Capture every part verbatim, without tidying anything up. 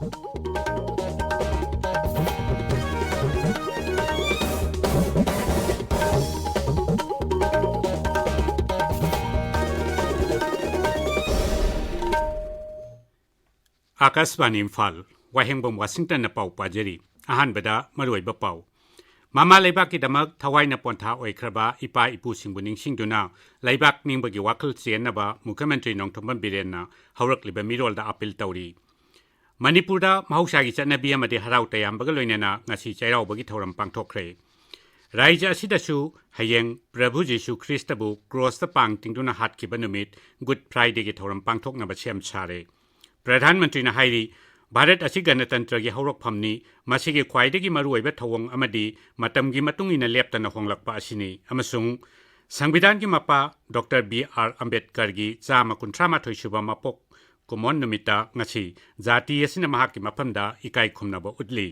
ꯑꯥꯀꯥꯁꯕꯥꯅꯤ ꯏꯝꯐꯥꯜ, ꯋꯥꯍꯦꯡꯕꯝ ꯋꯥꯁꯤꯡꯇꯟꯅ ꯄꯥꯎ ꯄꯥꯖꯔꯤ꯫ ꯑꯍꯥꯟꯕꯗ ꯃꯔꯨꯑꯣꯏꯕ ꯄꯥꯎ꯫ ꯃꯃꯥ ꯂꯩꯕꯥꯛꯀꯤꯗꯃꯛ ꯊꯋꯥꯏꯅ ꯄꯣꯟꯊꯥ ꯑꯣꯏꯈ꯭ꯔꯕ ꯏꯄꯥ ꯏꯄꯨꯁꯤꯡꯕꯨ ꯅꯤꯡꯁꯤꯡꯗꯨꯅ ꯂꯩꯕꯥꯛ ꯅꯤꯡꯕꯒꯤ ꯋꯥꯈꯜ ꯆꯦꯟꯅꯕ ꯃꯨꯈ꯭ꯌꯃꯟꯇ꯭ꯔꯤ ꯅꯣꯡꯊꯣꯝꯕꯝ ꯕꯤꯔꯦꯟꯅ ꯍꯧꯔꯛꯂꯤꯕ ꯃꯤꯔꯣꯜꯗ ꯑꯥꯄꯤꯜ ꯇꯧꯔꯤ꯫ ꯃꯅꯤꯄꯨꯔꯗ ꯃꯍꯧꯁꯥꯒꯤ ꯆꯠꯅꯕꯤ ꯑꯃꯗꯤ ꯍꯔꯥꯎ ꯇꯌꯥꯝꯕꯒ ꯂꯣꯏꯅꯅ ꯉꯁꯤ ꯆꯩꯔꯥꯎꯕꯒꯤ ꯊꯧꯔꯝ ꯄꯥꯡꯊꯣꯛꯈ꯭ꯔꯦ꯫ ꯔꯥꯏꯖ꯭ꯌ ꯑꯁꯤꯗꯁꯨ ꯍꯌꯦꯡ ꯄ꯭ꯔꯚꯨ ꯖꯤꯁꯨ ꯈ꯭ꯔꯤꯁꯇꯕꯨ ꯀ꯭ꯔꯣꯁꯇ ꯄꯥꯡ ꯇꯤꯡꯗꯨꯅ ꯍꯥꯠꯈꯤꯕ ꯅꯨꯃꯤꯠ, ꯒꯨꯗ ꯐ꯭ꯔꯥꯏꯗꯦꯒꯤ ꯊꯧꯔꯝ ꯄꯥꯡꯊꯣꯛꯅꯕ ꯁꯦꯝ ꯁꯥꯔꯦ꯫ ꯄ꯭ꯔꯙꯥꯟ ꯃꯟꯇ꯭ꯔꯤꯅ ꯍꯥꯏꯔꯤ, ꯚꯥꯔꯠ ꯑꯁꯤ ꯒꯅꯇꯟꯇ꯭ꯔꯒꯤ ꯍꯧꯔꯛꯐꯝꯅꯤ, ꯃꯁꯤꯒꯤ ꯈ꯭ꯋꯥꯏꯗꯒꯤ ꯃꯔꯨꯑꯣꯏꯕ ꯊꯧꯑꯣꯡ ꯑꯃꯗꯤ ꯃꯇꯝꯒꯤ ꯃꯇꯨꯡ ꯏꯟꯅ ꯂꯦꯞꯇꯅ ꯍꯣꯡꯂꯛꯄ ꯑꯁꯤꯅꯤ, ꯑꯃꯁꯨꯡ ꯁꯪꯕꯤꯙꯥꯟꯒꯤ ꯃꯄꯥ ꯗꯣꯛꯇꯔ ꯕꯤ ꯑꯥꯔ ꯑꯝꯕꯦꯗꯀꯔꯒꯤ ꯆꯥꯝꯃ ꯀꯨꯟꯊ꯭ꯔꯥ ꯃꯥꯊꯣꯏ ꯁꯨꯕ ꯃꯄꯣꯛ ꯀꯨꯝꯑꯣꯟ ꯅꯨꯃꯤꯠꯇ ꯉꯁꯤ ꯖꯥꯇꯤ ꯑꯁꯤꯅ ꯃꯍꯥꯛꯀꯤ ꯃꯐꯝꯗ ꯏꯀꯥꯏ ꯈꯨꯝꯅꯕ ꯎꯠꯂꯤ꯫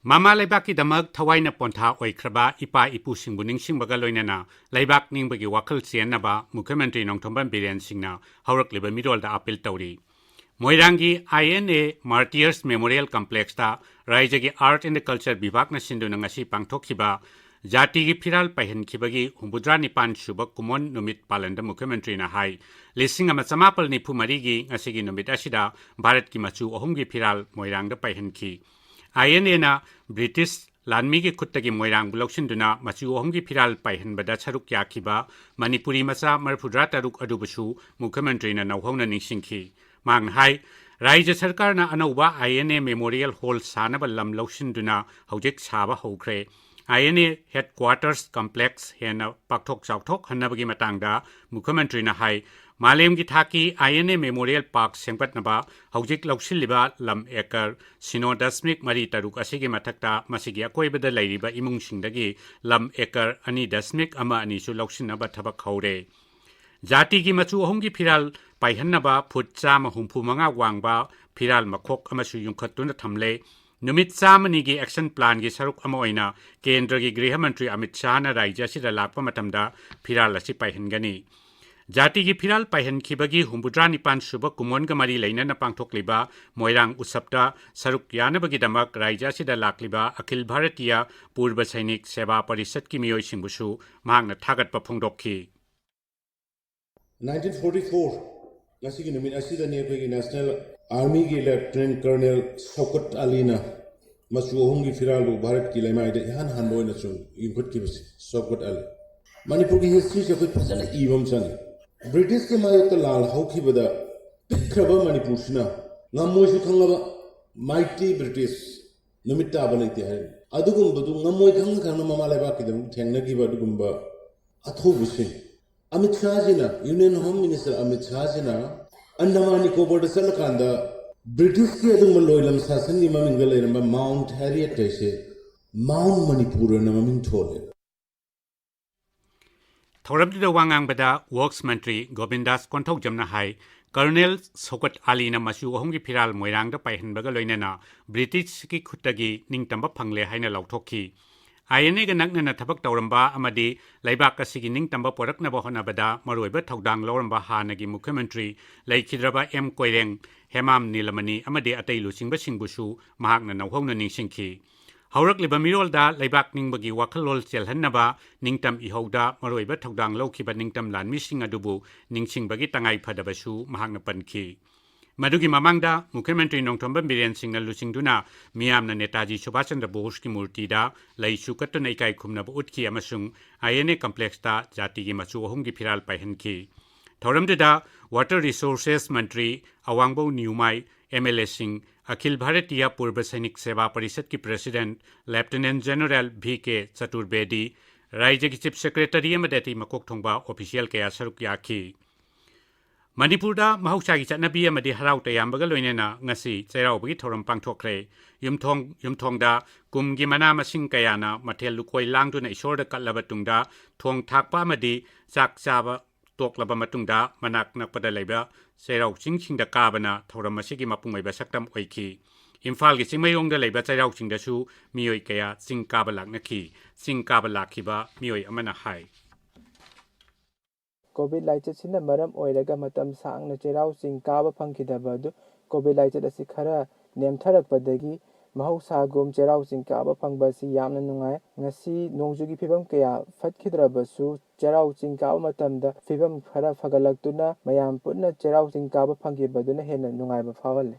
ꯃꯃꯥ ꯂꯩꯕꯥꯛꯀꯤꯗꯃꯛ ꯊꯋꯥꯏꯅ ꯄꯣꯟꯊꯥ ꯑꯣꯏꯈ꯭ꯔꯕ ꯏꯄꯥ ꯏꯄꯨꯁꯤꯡꯕꯨ ꯅꯤꯡꯁꯤꯡꯕꯒ ꯂꯣꯏꯅꯅ ꯂꯩꯕꯥꯛ ꯅꯤꯡꯕꯒꯤ ꯋꯥꯈꯜ ꯆꯦꯟꯅꯕ ꯃꯨꯈ꯭ꯌꯃꯟꯇ꯭ꯔꯤ ꯅꯣꯡꯊꯣꯝꯕꯝ ꯕꯤꯔꯦꯟ ꯁꯤꯡꯅ ꯍꯧꯔꯛꯂꯤꯕ ꯃꯤꯔꯣꯜꯗ ꯑꯥꯄꯤꯜ ꯇꯧꯔꯤ꯫ ꯃꯣꯏꯔꯥꯡꯒꯤ ꯑꯥꯏ ꯑꯦꯟ ꯑꯦ Martyrs Memorial Complexꯇ ꯔꯥꯏꯖ꯭ꯌꯒꯤ Art and Culture ꯕꯤꯚꯥꯒꯅ ꯁꯤꯟꯗꯨꯅ ꯉꯁꯤ ꯄꯥꯡꯊꯣꯛꯈꯤꯕ ꯖꯥꯇꯤꯒꯤ ꯐꯤꯔꯥꯜ ꯄꯥꯏꯍꯟꯈꯤꯕꯒꯤ ꯍꯨꯝꯐꯨꯇꯔꯥ ꯅꯤꯄꯥꯟ ꯁꯨꯕ ꯀꯨꯝꯑꯣꯟ ꯅꯨꯃꯤꯠ ꯄꯥꯂꯟꯗ ꯃꯨꯈ꯭ꯌꯃꯟꯇ꯭ꯔꯤꯅ ꯍꯥꯏ, ꯂꯤꯁꯤꯡ ꯑꯃ ꯆꯃꯥꯄꯜ ꯅꯤꯐꯨ ꯃꯔꯤꯒꯤ ꯉꯁꯤꯒꯤ ꯅꯨꯃꯤꯠ ꯑꯁꯤꯗ ꯚꯥꯔꯠꯀꯤ ꯃꯆꯨ ꯑꯍꯨꯝꯒꯤ ꯐꯤꯔꯥꯜ ꯃꯣꯏꯔꯥꯡꯗ ꯄꯥꯏꯍꯟꯈꯤ꯫ ꯑꯥꯏ ꯑꯦꯟ ꯑꯦꯅ ꯕ꯭ꯔꯤꯇꯤꯁ ꯂꯥꯟꯃꯤꯒꯤ ꯈꯨꯠꯇꯒꯤ ꯃꯣꯏꯔꯥꯡꯕꯨ ꯂꯧꯁꯤꯟꯗꯨꯅ ꯃꯆꯨ ꯑꯍꯨꯝꯒꯤ ꯐꯤꯔꯥꯜ ꯄꯥꯏꯍꯟꯕꯗ ꯁꯔꯨꯛ ꯌꯥꯈꯤꯕ ꯃꯅꯤꯄꯨꯔꯤ ꯃꯆꯥ ꯃꯔꯤꯐꯨꯇꯔꯥ ꯇꯔꯨꯛ ꯑꯗꯨꯕꯨꯁꯨ ꯃꯨꯈ꯭ꯌꯃꯟꯇ꯭ꯔꯤꯅ ꯅꯧꯍꯧꯅ ꯅꯤꯡꯁꯤꯡꯈꯤ꯫ ꯃꯍꯥꯛꯅ ꯍꯥꯏ, ꯔꯥꯏꯖ꯭ꯌ ꯁꯔꯀꯥꯔꯅ ꯑꯅꯧꯕ ꯑꯥꯏ ꯑꯦꯟ ꯑꯦ Memorial Hall ꯁꯥꯅꯕ ꯂꯝ ꯂꯧꯁꯤꯟꯗꯨꯅ ꯍꯧꯖꯤꯛ ꯁꯥꯕ ꯍꯧꯈ꯭ꯔꯦ꯫ ꯑꯥꯏ ꯑꯦꯟ ꯑꯦ Headquarters Complex ꯍꯦꯟꯅ ꯄꯥꯛꯊꯣꯛ ꯆꯥꯎꯊꯣꯛꯍꯟꯅꯕꯒꯤ ꯃꯇꯥꯡꯗ ꯃꯨꯈ꯭ꯌꯃꯟꯇ꯭ꯔꯤꯅ ꯍꯥꯏ, ꯃꯥꯂꯦꯝꯒꯤ ꯊꯥꯛꯀꯤ ꯑꯥꯏ ꯑꯦꯟ ꯑꯦ Memorial Park ꯁꯦꯝꯒꯠꯅꯕ ꯍꯧꯖꯤꯛ ꯂꯧꯁꯤꯜꯂꯤꯕ ꯂꯝ ꯑꯦꯀꯔ ꯁꯤꯅꯣ ꯗꯁꯃꯤꯛ ꯃꯔꯤ ꯇꯔꯨꯛ ꯑꯁꯤꯒꯤ ꯃꯊꯛꯇ ꯃꯁꯤꯒꯤ ꯑꯀꯣꯏꯕꯗ ꯂꯩꯔꯤꯕ ꯏꯃꯨꯡꯁꯤꯡꯗꯒꯤ ꯂꯝ ꯑꯦꯀꯔ ꯑꯅꯤ ꯗꯁꯃꯤꯛ ꯑꯃ ꯑꯅꯤꯁꯨ ꯂꯧꯁꯤꯟꯅꯕ ꯊꯕꯛ ꯍꯧꯔꯦ꯫ ꯖꯥꯇꯤꯒꯤ ꯃꯆꯨ ꯑꯍꯨꯝꯒꯤ ꯐꯤꯔꯥꯜ ꯄꯥꯏꯍꯟꯅꯕ ꯐꯨꯠ ꯆꯥꯝꯃ ꯍꯨꯝꯐꯨ ꯃꯉꯥ ꯋꯥꯡꯕ ꯐꯤꯔꯥꯜ ꯃꯈꯣꯛ ꯑꯃꯁꯨ ꯌꯨꯡꯈꯠꯇꯨꯅ ꯊꯝꯂꯦ꯫ ꯅꯨꯃꯤꯠ ꯆꯥꯝꯃꯅꯤꯒꯤ action planꯒꯤ ꯁꯔꯨꯛ ꯑꯃ ꯑꯣꯏꯅ ꯀꯦꯟꯗ꯭ꯔꯒꯤ ꯒ꯭ꯔꯤꯍ ꯃꯟꯇ꯭ꯔꯤ ꯑꯃꯤꯠ ꯁꯥꯍꯅ ꯔꯥꯖ꯭ꯌ ꯑꯁꯤꯗ ꯂꯥꯛꯄ ꯃꯇꯝꯗ ꯐꯤꯔꯥꯜ ꯑꯁꯤ ꯄꯥꯏꯍꯟꯒꯅꯤ꯫ ꯖꯥꯇꯤꯒꯤ ꯐꯤꯔꯥꯜ ꯄꯥꯏꯍꯟꯈꯤꯕꯒꯤ ꯍꯨꯝꯐꯨꯇꯔꯥ ꯅꯤꯄꯥꯟ ꯁꯨꯕ ꯀꯨꯝꯑꯣꯟꯒ ꯃꯔꯤ ꯂꯩꯅꯅ ꯄꯥꯡꯊꯣꯛꯂꯤꯕ ꯃꯣꯏꯔꯥꯡ ꯎꯠꯁꯕꯇ ꯁꯔꯨꯛ ꯌꯥꯅꯕꯒꯤꯗꯃꯛ ꯔꯥꯖ꯭ꯌ ꯑꯁꯤꯗ ꯂꯥꯛꯂꯤꯕ ꯑꯈꯤꯜ ꯚꯥꯔꯇꯤꯌ ꯄꯨꯔꯕ ꯁꯩꯅꯤꯛ ꯁꯦꯕꯥ ꯄꯔꯤꯁꯠꯀꯤ ꯃꯤꯑꯣꯏꯁꯤꯡꯕꯨꯁꯨ ꯃꯍꯥꯛꯅ ꯊꯥꯒꯠꯄ ꯐꯣꯡꯗꯣꯛꯈꯤ꯫ nineteen forty-four, ꯉꯁꯤꯒꯤ ꯅꯨꯃꯤꯠ ꯑꯁꯤꯗꯅꯤ ꯑꯩꯈꯣꯏꯒꯤ National Armyꯒꯤ Lieutenant Colonel ꯁꯧꯀꯠ ꯑꯂꯤꯅ ꯃꯆꯨ ꯑꯍꯨꯝꯒꯤ ꯐꯤꯔꯥꯜꯕꯨ ꯚꯥꯔꯠꯀꯤ ꯂꯩꯃꯥꯏꯗ ꯏꯍꯥꯟ ꯍꯥꯟꯕ ꯑꯣꯏꯅ ꯁꯨꯝ ꯌꯨꯡꯈꯠꯈꯤꯕꯁꯦ꯫ ꯁꯧꯀꯠ ꯑꯂꯤ, ꯃꯅꯤꯄꯨꯔꯒꯤ historyꯁꯦ ꯑꯩꯈꯣꯏ ꯐꯖꯅ ꯏꯕ ꯑꯃ ꯆꯪꯉꯤ꯫ ꯕ꯭ꯔꯤꯇꯤꯁꯀꯤ ꯃꯥꯌꯣꯛꯇ ꯂꯥꯜ ꯍꯧꯈꯤꯕꯗ ꯄꯤꯛꯈ꯭ꯔꯕ ꯃꯅꯤꯄꯨꯔꯁꯤꯅ ꯉꯝꯃꯣꯏꯁꯨ ꯈꯪꯂꯕ mighty British, ꯅꯨꯃꯤꯠ ꯇꯥꯕ ꯂꯩꯇꯦ ꯍꯥꯏꯔꯤꯕ꯫ ꯑꯗꯨꯒꯨꯝꯕꯗꯨ ꯉꯝꯃꯣꯏ ꯈꯪꯅ ꯈꯪꯅ ꯃꯃꯥ ꯂꯩꯕꯥꯛꯀꯤꯗꯃꯛ ꯊꯦꯡꯅꯈꯤꯕ ꯑꯗꯨꯒꯨꯝꯕ ꯑꯊꯧꯕꯁꯤꯡ꯫ Amit ꯁꯥꯍꯁꯤꯅ, Union Home Minister Amit ꯁꯥꯍꯁꯤꯅ Andaman ꯅꯤꯀꯣꯕꯔꯗ ꯆꯠꯂꯀꯥꯟꯗ ꯕ꯭ꯔꯤꯇꯤꯁꯀꯤ ꯑꯗꯨꯒꯨꯝꯕ ꯂꯣꯏꯂꯝ ꯁꯥꯁꯟꯒꯤ ꯃꯃꯤꯡꯗ ꯂꯩꯔꯝꯕ Mount Harriet ꯍꯥꯏꯁꯦ Mount Manipur ꯑꯅ ꯃꯃꯤꯡ ꯊꯣꯜꯂꯦ꯫ ꯊꯧꯔꯝꯗꯨꯗ ꯋꯥ ꯉꯥꯡꯕꯗ ꯋꯔꯛꯁ ꯃꯟꯇ꯭ꯔꯤ ꯒꯣꯕꯤꯟꯗꯥꯁ ꯀꯣꯟꯊꯧꯖꯝꯅ ꯍꯥꯏ, ꯀꯔꯅꯦꯜ ꯁꯧꯀꯠ ꯑꯂꯤꯅ ꯃꯆꯨ ꯑꯍꯨꯝꯒꯤ ꯐꯤꯔꯥꯜ ꯃꯣꯏꯔꯥꯡꯗ ꯄꯥꯏꯍꯟꯕꯒ ꯂꯣꯏꯅꯅ ꯕ꯭ꯔꯤꯇꯤꯁꯀꯤ ꯈꯨꯠꯇꯒꯤ ꯅꯤꯡꯇꯝꯕ ꯐꯪꯂꯦ ꯍꯥꯏꯅ ꯂꯥꯎꯊꯣꯛꯈꯤ꯫ INAꯒ ꯅꯛꯅꯅ ꯊꯕꯛ ꯇꯧꯔꯝꯕ ꯑꯃꯗꯤ ꯂꯩꯕꯥꯛ ꯑꯁꯤꯒꯤ ꯅꯤꯡꯇꯝꯕ ꯄꯣꯔꯛꯅꯕ ꯍꯣꯠꯅꯕꯗ ꯃꯔꯨꯑꯣꯏꯕ ꯊꯧꯗꯥꯡ ꯂꯧꯔꯝꯕ ꯍꯥꯟꯅꯒꯤ ꯃꯨꯈ꯭ꯌ ꯃꯟꯇ꯭ꯔꯤ ꯂꯩꯈꯤꯗ꯭ꯔꯕ ꯑꯦꯝ ꯀꯣꯏꯔꯦꯡ, ꯍꯦꯃꯥꯝ ꯅꯤꯂꯃꯅꯤ ꯑꯃꯗꯤ ꯑꯇꯩ ꯂꯨꯆꯤꯡꯕꯁꯤꯡꯕꯨꯁꯨ ꯃꯍꯥꯛꯅ ꯅꯧꯍꯧꯅ ꯅꯤꯡꯁꯤꯡꯈꯤ꯫ ꯍꯧꯔꯛꯂꯤꯕ ꯃꯤꯔꯣꯜꯗ ꯂꯩꯕꯥꯛ ꯅꯤꯡꯕꯒꯤ ꯋꯥꯈꯜꯂꯣꯟ ꯆꯦꯜꯍꯟꯅꯕ ꯅꯤꯡꯇꯝ ꯏꯍꯧꯗ ꯃꯔꯨꯑꯣꯏꯕ ꯊꯧꯗꯥꯡ ꯂꯧꯈꯤꯕ ꯅꯤꯡꯇꯝ ꯂꯥꯟꯃꯤꯁꯤꯡ ꯑꯗꯨꯕꯨ ꯅꯤꯡꯁꯤꯡꯕꯒꯤ ꯇꯉꯥꯏ ꯐꯗꯕꯁꯨ ꯃꯍꯥꯛꯅ ꯄꯟꯈꯤ꯫ ꯃꯗꯨꯒꯤ ꯃꯃꯥꯡꯗ ꯃꯨꯈ꯭ꯌ ꯃꯟꯇ꯭ꯔꯤ ꯅꯣꯡꯊꯣꯝꯕꯝ ꯕꯤꯔꯦꯟ ꯁꯤꯡꯅ ꯂꯨꯆꯤꯡꯗꯨꯅ ꯃꯤꯌꯥꯝꯅ ꯅꯦꯇꯥꯖꯤ ꯁꯨꯚꯥꯁ ꯆꯟꯗ꯭ꯔ ꯕꯣꯁꯀꯤ ꯃꯨꯔꯇꯤꯗ ꯂꯩꯁꯨ ꯀꯠꯇꯨꯅ ꯏꯀꯥꯏ ꯈꯨꯝꯅꯕ ꯎꯠꯈꯤ ꯑꯃꯁꯨꯡ INA complexꯇ ꯖꯥꯇꯤꯒꯤ ꯃꯆꯨ ꯑꯍꯨꯝꯒꯤ ꯐꯤꯔꯥꯜ ꯄꯥꯏꯍꯟꯈꯤ꯫ ꯊꯧꯔꯝꯗꯨꯗ Water Resources ꯃꯟꯇ꯭ꯔꯤ ꯑꯋꯥꯡꯕꯧ ꯅꯤꯌꯨꯃꯥꯏ, MLAꯁꯤꯡ, ꯑꯈꯤꯜ ꯚꯥꯔꯇꯤꯌ ꯄꯨꯔꯕ ꯁꯩꯅꯤꯛ ꯁꯦꯕꯥ ꯄꯔꯤꯁꯠꯀꯤ President Lieutenant General V K ꯆꯇꯨꯔꯕꯦꯗꯤ, ꯔꯥꯖ꯭ꯌꯒꯤ Chief Secretary ꯑꯃꯗꯤ ꯑꯇꯩ ꯃꯀꯣꯛ ꯊꯣꯡꯕ official ꯀꯌꯥ ꯁꯔꯨꯛ ꯌꯥꯈꯤ꯫ ꯃꯅꯤꯄꯨꯔꯗ ꯃꯍꯧꯁꯥꯒꯤ ꯆꯠꯅꯕꯤ ꯑꯃꯗꯤ ꯍꯔꯥꯎ ꯇꯌꯥꯝꯕꯒ ꯂꯣꯏꯅꯅ ꯉꯁꯤ ꯆꯩꯔꯥꯎꯕꯒꯤ ꯊꯧꯔꯝ ꯄꯥꯡꯊꯣꯛꯈ꯭ꯔꯦ꯫ ꯌꯨꯝꯊꯣꯡ ꯌꯨꯝꯊꯣꯡꯗ ꯀꯨꯝꯒꯤ ꯃꯅꯥ ꯃꯁꯤꯡ ꯀꯌꯥꯅ ꯃꯊꯦꯜ ꯂꯨꯀꯣꯏ ꯂꯥꯡꯗꯨꯅ ꯏꯁꯣꯔꯗ ꯀꯠꯂꯕ ꯇꯨꯡꯗ ꯊꯣꯡ ꯊꯥꯛꯄ ꯑꯃꯗꯤ ꯆꯥꯛ ꯆꯥꯕ ꯇꯣꯛꯂꯕ ꯃꯇꯨꯡꯗ ꯃꯅꯥꯛ ꯅꯛꯄꯗ ꯂꯩꯕ ꯆꯩꯔꯥꯎ ꯆꯤꯡꯁꯤꯡꯗ ꯀꯥꯕꯅ ꯊꯧꯔꯝ ꯑꯁꯤꯒꯤ ꯃꯄꯨꯡ ꯑꯣꯏꯕ ꯁꯛꯇꯝ ꯑꯣꯏꯈꯤ꯫ ꯏꯝꯐꯥꯜꯒꯤ ꯆꯤꯡꯃꯩꯔꯣꯡꯗ ꯂꯩꯕ ꯆꯩꯔꯥꯎ ꯆꯤꯡꯗꯁꯨ ꯃꯤꯑꯣꯏ ꯀꯌꯥ ꯆꯤꯡ ꯀꯥꯕ ꯂꯥꯛꯅꯈꯤ꯫ ꯆꯤꯡ ꯀꯥꯕ ꯂꯥꯛꯈꯤꯕ ꯃꯤꯑꯣꯏ ꯑꯃꯅ ꯍꯥꯏ꯫ ꯀꯣꯚꯤꯗ ꯂꯥꯏꯆꯠꯁꯤꯅ ꯃꯔꯝ ꯑꯣꯏꯔꯒ ꯃꯇꯝ ꯁꯥꯡꯅ ꯆꯩꯔꯥꯎ ꯆꯤꯡ ꯀꯥꯕ ꯐꯪꯈꯤꯗꯕ ꯑꯗꯨ ꯀꯣꯚꯤꯗ ꯂꯥꯏꯆꯠ ꯑꯁꯤ ꯈꯔ ꯅꯦꯝꯊꯔꯛꯄꯗꯒꯤ ꯃꯍꯧꯁꯥꯒꯨꯝ ꯆꯩꯔꯥꯎ ꯆꯤꯡ ꯀꯥꯕ ꯐꯪꯕ ꯑꯁꯤ ꯌꯥꯝꯅ ꯅꯨꯡꯉꯥꯏ꯫ ꯉꯁꯤ ꯅꯣꯡꯖꯨꯒꯤ ꯐꯤꯕꯝ ꯀꯌꯥ ꯐꯠꯈꯤꯗ꯭ꯔꯕꯁꯨ ꯆꯩꯔꯥꯎ ꯆꯤꯡ ꯀꯥꯕ ꯃꯇꯝꯗ ꯐꯤꯕꯝ ꯈꯔ ꯐꯒꯠꯂꯛꯇꯨꯅ ꯃꯌꯥꯝ ꯄꯨꯟꯅ ꯆꯩꯔꯥꯎ ꯆꯤꯡ ꯀꯥꯕ ꯐꯪꯈꯤꯕꯗꯨꯅ ꯍꯦꯟꯅ ꯅꯨꯡꯉꯥꯏꯕ ꯐꯥꯎꯍꯜꯂꯤ꯫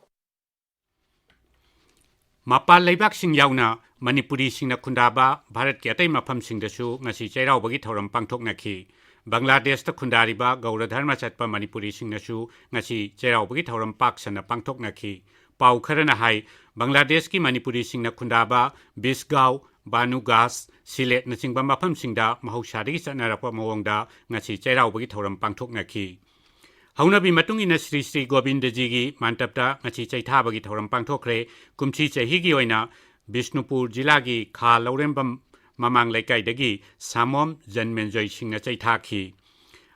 ꯃꯄꯥꯟ ꯂꯩꯕꯥꯛꯁꯤꯡ ꯌꯥꯎꯅ ꯃꯅꯤꯄꯨꯔꯤꯁꯤꯡꯅ ꯈꯨꯟꯗꯥꯕ ꯚꯥꯔꯠꯀꯤ ꯑꯇꯩ ꯃꯐꯝꯁꯤꯡꯗꯁꯨ ꯉꯁꯤ ꯆꯩꯔꯥꯎꯕꯒꯤ ꯊꯧꯔꯝ ꯄꯥꯡꯊꯣꯛꯅꯈꯤ꯫ ꯕꯪꯒ꯭ꯂꯥꯗꯦꯁꯇ ꯈꯨꯟꯗꯥꯔꯤꯕ ꯒꯧꯔ ꯙꯔꯃ ꯆꯠꯄ ꯃꯅꯤꯄꯨꯔꯤꯁꯤꯡꯅꯁꯨ ꯉꯁꯤ ꯆꯩꯔꯥꯎꯕꯒꯤ ꯊꯧꯔꯝ ꯄꯥꯛ ꯁꯟꯅ ꯄꯥꯡꯊꯣꯛꯅꯈꯤ꯫ ꯄꯥꯎ ꯈꯔꯅ ꯍꯥꯏ, ꯕꯪꯒ꯭ꯂꯥꯗꯦꯁꯀꯤ ꯃꯅꯤꯄꯨꯔꯤꯁꯤꯡꯅ ꯈꯨꯟꯗꯥꯕ ꯕꯤꯁꯒꯥꯎ, ꯕꯥꯅꯨꯒꯥꯁ, ꯁꯤꯂꯦꯠꯅꯆꯤꯡꯕ ꯃꯐꯝꯁꯤꯡꯗ ꯃꯍꯧꯁꯥꯗꯒꯤ ꯆꯠꯅꯔꯛꯄ ꯃꯑꯣꯡꯗ ꯉꯁꯤ ꯆꯩꯔꯥꯎꯕꯒꯤ ꯊꯧꯔꯝ ꯄꯥꯡꯊꯣꯛꯅꯈꯤ꯫ ꯍꯧꯅꯕꯤ ꯃꯇꯨꯡ ꯏꯟꯅ ꯁ꯭ꯔꯤ ꯁ꯭ꯔꯤ ꯒꯣꯕꯤꯟꯗꯖꯤꯒꯤ ꯃꯥꯟꯇꯞꯇ ꯉꯁꯤ ꯆꯩꯊꯥꯕꯒꯤ ꯊꯧꯔꯝ ꯄꯥꯡꯊꯣꯛꯈ꯭ꯔꯦ꯫ ꯀꯨꯝꯁꯤ ꯆꯍꯤꯒꯤ ꯑꯣꯏꯅ ꯕꯤꯁꯅꯨꯄꯨꯔ ꯖꯤꯂꯥꯒꯤ ꯈꯥ ꯂꯧꯔꯦꯝꯕꯝ ꯃꯃꯥꯡ ꯂꯩꯀꯥꯏꯗꯒꯤ ꯁꯥꯃꯣꯝ ꯖꯟꯃꯦꯟꯖꯣꯏ ꯁꯤꯡꯅ ꯆꯩꯊꯥꯈꯤ꯫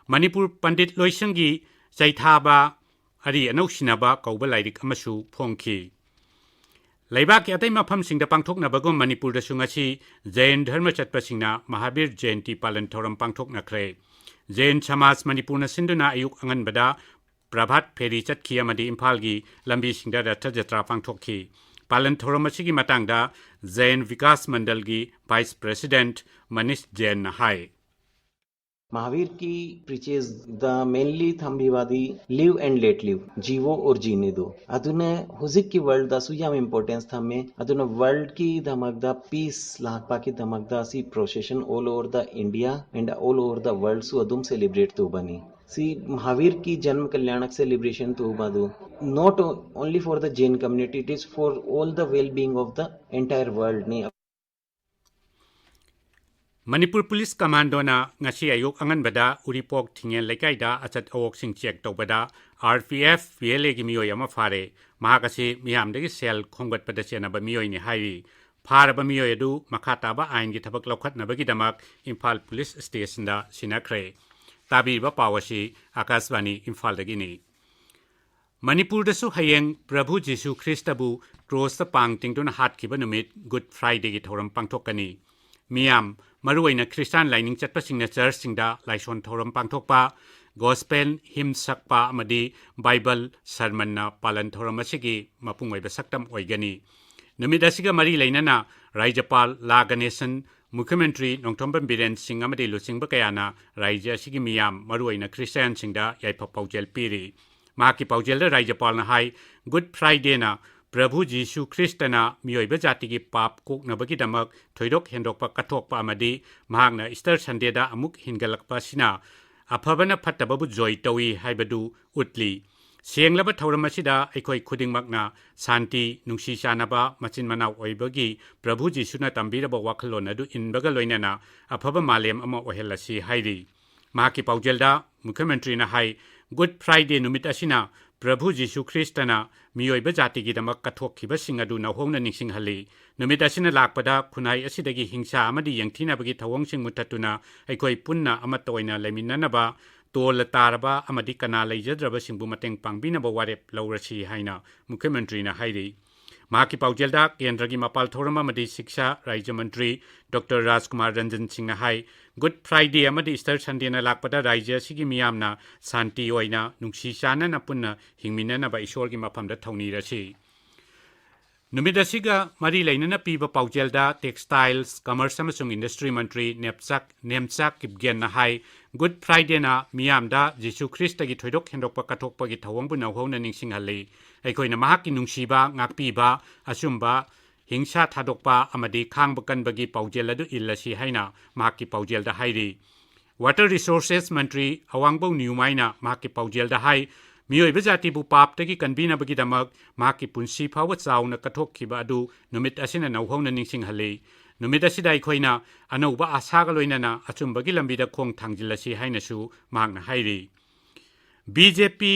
ꯃꯅꯤꯄꯨꯔ ꯄꯟꯗꯤꯠ ꯂꯣꯏꯁꯪꯒꯤ ꯆꯩꯊꯥꯕ ꯑꯔꯤ ꯑꯅꯧ ꯁꯤꯟꯅꯕ ꯀꯧꯕ ꯂꯥꯏꯔꯤꯛ ꯑꯃꯁꯨ ꯐꯣꯡꯈꯤ꯫ ꯂꯩꯕꯥꯛꯀꯤ ꯑꯇꯩ ꯃꯐꯝꯁꯤꯡꯗ ꯄꯥꯡꯊꯣꯛꯅꯕꯒꯨꯝ ꯃꯅꯤꯄꯨꯔꯗꯁꯨ ꯉꯁꯤ ꯖꯩꯟ ꯙꯔꯃ ꯆꯠꯄꯁꯤꯡꯅ ꯃꯍꯥꯕꯤꯔ ꯖꯌꯟꯇꯤ ꯄꯥꯂꯟ ꯊꯧꯔꯝ ꯄꯥꯡꯊꯣꯛꯅꯈ꯭ꯔꯦ꯫ ꯖꯩꯟ ꯁꯃꯥꯖ ꯃꯅꯤꯄꯨꯔꯅ ꯁꯤꯟꯗꯨꯅ ꯑꯌꯨꯛ ꯑꯉꯟꯕꯗ ꯄ꯭ꯔꯚꯥꯠ ꯐꯦꯔꯤ ꯆꯠꯈꯤ ꯑꯃꯗꯤ ꯏꯝꯐꯥꯜꯒꯤ ꯂꯝꯕꯤꯁꯤꯡꯗ ꯔꯊ ꯖꯇ꯭ꯔꯥ ꯄꯥꯡꯊꯣꯛꯈꯤ꯫ ꯄꯥꯂꯟ ꯊꯧꯔꯝ ꯑꯁꯤꯒꯤ ꯃꯇꯥꯡꯗ ꯖꯩꯟ ꯕꯤꯀꯥꯁ ꯃꯟꯗꯜꯒꯤ ꯚꯥꯏꯁ ꯄ꯭ꯔꯦꯁꯤꯗꯦꯟꯠ ꯃꯅꯤꯁ ꯖꯦꯟꯅ ꯍꯥꯏ꯫ महावीर की प्रीचेस द मेनली थंबीवादी लिव एंड लेट लिव, जीवो और जीने दो। अदुने हुजिक की वर्ल्ड द सुयाम इंपॉर्टेंस थमे। अदुने वर्ल्ड की धमक द पीस लाख पाकी धमक द सी procession all over the India and all over the world सु अदुम सेलिब्रेट तो बनी। सी महावीर की जन्म कल्याणक सेलिब्रेशन तो बदु। Not only for the Jain community, it is for all the well being of the entire world ने। ꯃꯅꯤꯄꯨꯔ ꯄꯨꯂꯤꯁ ꯀꯃꯥꯟꯗꯣꯅ ꯉꯁꯤ ꯑꯌꯨꯛ ꯑꯉꯟꯕꯗ ꯎꯔꯤꯄꯣꯛ ꯊꯤꯡꯉꯦꯟ ꯂꯩꯀꯥꯏꯗ ꯑꯆꯠ ꯑꯋꯣꯛꯁꯤꯡ ꯆꯦꯛ ꯇꯧꯕꯗ R P F V L ꯑꯦꯒꯤ ꯃꯤꯑꯣꯏ ꯑꯃ ꯐꯥꯔꯦ꯫ ꯃꯍꯥꯛ ꯑꯁꯤ ꯃꯤꯌꯥꯝꯗꯒꯤ ꯁꯦꯜ ꯈꯣꯝꯒꯠꯄꯗ ꯆꯦꯟꯅꯕ ꯃꯤꯑꯣꯏꯅꯤ ꯍꯥꯏꯔꯤ꯫ ꯐꯥꯔꯕ ꯃꯤꯑꯣꯏ ꯑꯗꯨ ꯃꯈꯥ ꯇꯥꯕ ꯑꯥꯏꯟꯒꯤ ꯊꯕꯛ ꯂꯧꯈꯠꯅꯕꯒꯤꯗꯃꯛ ꯏꯝꯐꯥꯜ ꯄꯨꯂꯤꯁ ꯁ꯭ꯇꯦꯁꯟꯗ ꯁꯤꯟꯅꯈ꯭ꯔꯦ꯫ ꯇꯥꯕꯤꯔꯤꯕ ꯄꯥꯎ ꯑꯁꯤ ꯑꯥꯀꯥꯁꯕꯥꯅꯤ ꯏꯝꯐꯥꯜꯗꯒꯤꯅꯤ꯫ ꯃꯅꯤꯄꯨꯔꯗꯁꯨ ꯍꯌꯦꯡ ꯄ꯭ꯔꯚꯨ ꯖꯤꯁꯨ ꯈ꯭ꯔꯤꯁꯇꯕꯨ ꯀ꯭ꯔꯣꯁꯇ ꯄꯥꯡ ꯇꯤꯡꯗꯨꯅ ꯍꯥꯠꯈꯤꯕ ꯅꯨꯃꯤꯠ ꯒꯨꯗ ꯐ꯭ꯔꯥꯏꯗꯦꯒꯤ ꯊꯧꯔꯝ ꯄꯥꯡꯊꯣꯛꯀꯅꯤ꯫ ꯃꯤꯌꯥꯝ, ꯃꯔꯨꯑꯣꯏꯅ ꯈ꯭ꯔꯤꯁꯇꯥꯟ ꯂꯥꯏꯅꯤꯡ ꯆꯠꯄꯁꯤꯡꯅ ꯆꯔꯆꯁꯤꯡꯗ ꯂꯥꯏꯁꯣꯟ ꯊꯧꯔꯝ ꯄꯥꯡꯊꯣꯛꯄ, ꯒꯣꯁꯄꯦꯜ, ꯍꯤꯝ ꯁꯛꯄ ꯑꯃꯗꯤ ꯕꯥꯏꯕꯜ ꯁꯔꯃꯟꯅ ꯄꯥꯂꯟ ꯊꯧꯔꯝ ꯑꯁꯤꯒꯤ ꯃꯄꯨꯡ ꯑꯣꯏꯕ ꯁꯛꯇꯝ ꯑꯣꯏꯒꯅꯤ꯫ ꯅꯨꯃꯤꯠ ꯑꯁꯤꯒ ꯃꯔꯤ ꯂꯩꯅꯅ ꯔꯥꯖ꯭ꯌꯄꯥꯜ ꯂꯥ ꯒꯅꯦꯁꯟ, ꯃꯨꯈ꯭ꯌꯃꯟꯇ꯭ꯔꯤ ꯅꯣꯡꯊꯣꯝꯕꯝ ꯕꯤꯔꯦꯟ ꯁꯤꯡ ꯑꯃꯗꯤ ꯂꯨꯆꯤꯡꯕ ꯀꯌꯥꯅ ꯔꯥꯖ꯭ꯌ ꯑꯁꯤꯒꯤ ꯃꯤꯌꯥꯝ, ꯃꯔꯨꯑꯣꯏꯅ ꯈ꯭ꯔꯤꯁꯇꯤꯌꯥꯟꯁꯤꯡꯗ ꯌꯥꯏꯐ ꯄꯥꯎꯖꯦꯜ ꯄꯤꯔꯤ꯫ ꯃꯍꯥꯛꯀꯤ ꯄꯥꯎꯖꯦꯜꯗ ꯔꯥꯖ꯭ꯌꯄꯥꯜꯅ ꯍꯥꯏ, ꯒꯨꯗ ꯐ꯭ꯔꯥꯏꯗꯦꯅ ꯄ꯭ꯔꯚꯨ ꯖꯤꯁꯨ ꯈ꯭ꯔꯤꯁꯇꯅ ꯃꯤꯑꯣꯏꯕ ꯖꯥꯇꯤꯒꯤ ꯄꯥꯞ ꯀꯣꯛꯅꯕꯒꯤꯗꯃꯛ ꯊꯣꯏꯗꯣꯛ ꯍꯦꯟꯗꯣꯛꯄ ꯀꯠꯊꯣꯛꯄ ꯑꯃꯗꯤ ꯃꯍꯥꯛꯅ ꯏꯁꯇꯔ ꯁꯟꯗꯦꯗ ꯑꯃꯨꯛ ꯍꯤꯡꯒꯠꯂꯛꯄ ꯑꯁꯤꯅ ꯑꯐꯕꯅ ꯐꯠꯇꯕꯕꯨ ꯖꯣꯏ ꯇꯧꯏ ꯍꯥꯏꯕꯗꯨ ꯎꯠꯂꯤ꯫ ꯁꯦꯡꯂꯕ ꯊꯧꯔꯝ ꯑꯁꯤꯗ ꯑꯩꯈꯣꯏ ꯈꯨꯗꯤꯡꯃꯛꯅ ꯁꯥꯟꯇꯤ, ꯅꯨꯡꯁꯤ ꯆꯥꯟꯅꯕ, ꯃꯆꯤꯟ ꯃꯅꯥꯎ ꯑꯣꯏꯕꯒꯤ ꯄ꯭ꯔꯚꯨ ꯖꯤꯁꯨꯅ ꯇꯝꯕꯤꯔꯕ ꯋꯥꯈꯜꯂꯣꯟ ꯑꯗꯨ ꯏꯟꯕꯒ ꯂꯣꯏꯅꯅ ꯑꯐꯕ ꯃꯥꯂꯦꯝ ꯑꯃ ꯑꯣꯏꯍꯜꯂꯁꯤ ꯍꯥꯏꯔꯤ꯫ ꯃꯍꯥꯛꯀꯤ ꯄꯥꯎꯖꯦꯜꯗ ꯃꯨꯈ꯭ꯌꯃꯟꯇ꯭ꯔꯤꯅ ꯍꯥꯏ, ꯒꯨꯗ ꯐ꯭ꯔꯥꯏꯗꯦ ꯅꯨꯃꯤꯠ ꯑꯁꯤꯅ ꯄ꯭ꯔꯚꯨ ꯖꯤꯁꯨ ꯈ꯭ꯔꯤꯁꯇꯅ ꯃꯤꯑꯣꯏꯕ ꯖꯥꯇꯤꯒꯤꯗꯃꯛ ꯀꯠꯊꯣꯛꯈꯤꯕꯁꯤꯡ ꯑꯗꯨ ꯅꯧꯍꯧꯅ ꯅꯤꯡꯁꯤꯡꯍꯜꯂꯤ꯫ ꯅꯨꯃꯤꯠ ꯑꯁꯤꯅ ꯂꯥꯛꯄꯗ ꯈꯨꯟꯅꯥꯏ ꯑꯁꯤꯗꯒꯤ ꯍꯤꯡꯁꯥ ꯑꯃꯗꯤ ꯌꯦꯡꯊꯤꯅꯕꯒꯤ ꯊꯧꯑꯣꯡꯁꯤꯡ ꯃꯨꯠꯊꯠꯇꯨꯅ ꯑꯩꯈꯣꯏ ꯄꯨꯟꯅ ꯑꯃꯠꯇ ꯑꯣꯏꯅ ꯂꯩꯃꯤꯟꯅꯅꯕ, ꯇꯣꯜꯂ ꯇꯥꯔꯕ ꯑꯃꯗꯤ ꯀꯅꯥ ꯂꯩꯖꯗ꯭ꯔꯕꯁꯤꯡꯕꯨ ꯃꯇꯦꯡ ꯄꯥꯡꯕꯤꯅꯕ ꯋꯥꯔꯦꯞ ꯂꯧꯔꯁꯤ ꯍꯥꯏꯅ ꯃꯨꯈ꯭ꯌꯃꯟꯇ꯭ꯔꯤꯅ ꯍꯥꯏꯔꯤ꯫ ꯃꯍꯥꯛꯀꯤ ꯄꯥꯎꯖꯦꯜꯗ ꯀꯦꯟꯗ꯭ꯔꯒꯤ ꯃꯄꯥꯜ ꯊꯧꯔꯝ ꯑꯃꯗꯤ ꯁꯤꯛꯁꯥ ꯔꯥꯖ꯭ꯌ ꯃꯟꯇ꯭ꯔꯤ ꯗꯣꯛꯇꯔ ꯔꯥꯖꯀꯨꯃꯥꯔ ꯔꯟꯖꯟ ꯁꯤꯡꯅ ꯍꯥꯏ, ꯒꯨꯗ ꯐ꯭ꯔꯥꯏꯗꯦ ꯑꯃꯗꯤ ꯏꯁꯇꯔ ꯁꯟꯗꯦꯅ ꯂꯥꯛꯄꯗ ꯔꯥꯖ꯭ꯌ ꯑꯁꯤꯒꯤ ꯃꯤꯌꯥꯝꯅ ꯁꯥꯟꯇꯤ ꯑꯣꯏꯅ, ꯅꯨꯡꯁꯤ ꯆꯥꯟꯅꯅ ꯄꯨꯟꯅ ꯍꯤꯡꯃꯤꯟꯅꯅꯕ ꯏꯁꯣꯔꯒꯤ ꯃꯐꯝꯗ ꯊꯧꯅꯤꯔꯁꯤ꯫ ꯅꯨꯃꯤꯠ ꯑꯁꯤꯒ ꯃꯔꯤ ꯂꯩꯅꯅ ꯄꯤꯕ ꯄꯥꯎꯖꯦꯜꯗ ꯇꯦꯛꯁꯇꯥꯏꯜꯁ, ꯀꯃꯔꯁ ꯑꯃꯁꯨꯡ ꯏꯟꯗꯁꯇ꯭ꯔꯤ ꯃꯟꯇ꯭ꯔꯤ ꯅꯦꯞꯆꯥꯛ, ꯅꯦꯝꯆꯥꯛ ꯀꯤꯞꯒꯦꯟꯅ ꯍꯥꯏ, ꯒꯨꯗ ꯐ꯭ꯔꯥꯏꯗꯦꯅ ꯃꯤꯌꯥꯝꯗ ꯖꯤꯁꯨ ꯈ꯭ꯔꯤꯁꯇꯒꯤ ꯊꯣꯏꯗꯣꯛ ꯍꯦꯟꯗꯣꯛꯄ ꯀꯠꯊꯣꯛꯄꯒꯤ ꯊꯧꯑꯣꯡꯕꯨ ꯅꯧꯍꯧꯅ ꯅꯤꯡꯁꯤꯡꯍꯜꯂꯤ꯫ ꯑꯩꯈꯣꯏꯅ ꯃꯍꯥꯛꯀꯤ ꯅꯨꯡꯁꯤꯕ, ꯉꯥꯛꯄꯤꯕ, ꯑꯆꯨꯝꯕ, ꯍꯤꯡꯁꯥ ꯊꯥꯗꯣꯛꯄ ꯑꯃꯗꯤ ꯈꯥꯡꯕ ꯀꯟꯕꯒꯤ ꯄꯥꯎꯖꯦꯜ ꯑꯗꯨ ꯏꯜꯂꯁꯤ ꯍꯥꯏꯅ ꯃꯍꯥꯛꯀꯤ ꯄꯥꯎꯖꯦꯜꯗ ꯍꯥꯏꯔꯤ꯫ ꯋꯥꯇꯔ ꯔꯤꯁꯣꯔꯁꯦꯁ ꯃꯟꯇ꯭ꯔꯤ ꯑꯋꯥꯡꯕꯧ ꯅ꯭ꯌꯨꯃꯥꯏꯅ ꯃꯍꯥꯛꯀꯤ ꯄꯥꯎꯖꯦꯜꯗ ꯍꯥꯏ, ꯃꯤꯑꯣꯏꯕ ꯖꯥꯇꯤꯕꯨ ꯄꯥꯞꯇꯒꯤ ꯀꯟꯕꯤꯅꯕꯒꯤꯗꯃꯛ ꯃꯍꯥꯛꯀꯤ ꯄꯨꯟꯁꯤ ꯐꯥꯎꯕ ꯆꯥꯎꯅ ꯀꯠꯊꯣꯛꯈꯤꯕ ꯑꯗꯨ ꯅꯨꯃꯤꯠ ꯑꯁꯤꯅ ꯅꯧꯍꯧꯅ ꯅꯤꯡꯁꯤꯡꯍꯜꯂꯤ꯫ ꯅꯨꯃꯤꯠ ꯑꯁꯤꯗ ꯑꯩꯈꯣꯏꯅ ꯑꯅꯧꯕ ꯑꯥꯁꯥꯒ ꯂꯣꯏꯅꯅ ꯑꯆꯨꯝꯕꯒꯤ ꯂꯝꯕꯤꯗ ꯈꯣꯡ ꯊꯥꯡꯖꯤꯜꯂꯁꯤ ꯍꯥꯏꯅꯁꯨ ꯃꯍꯥꯛꯅ ꯍꯥꯏꯔꯤ꯫ ꯕꯤ ꯖꯦ ꯄꯤ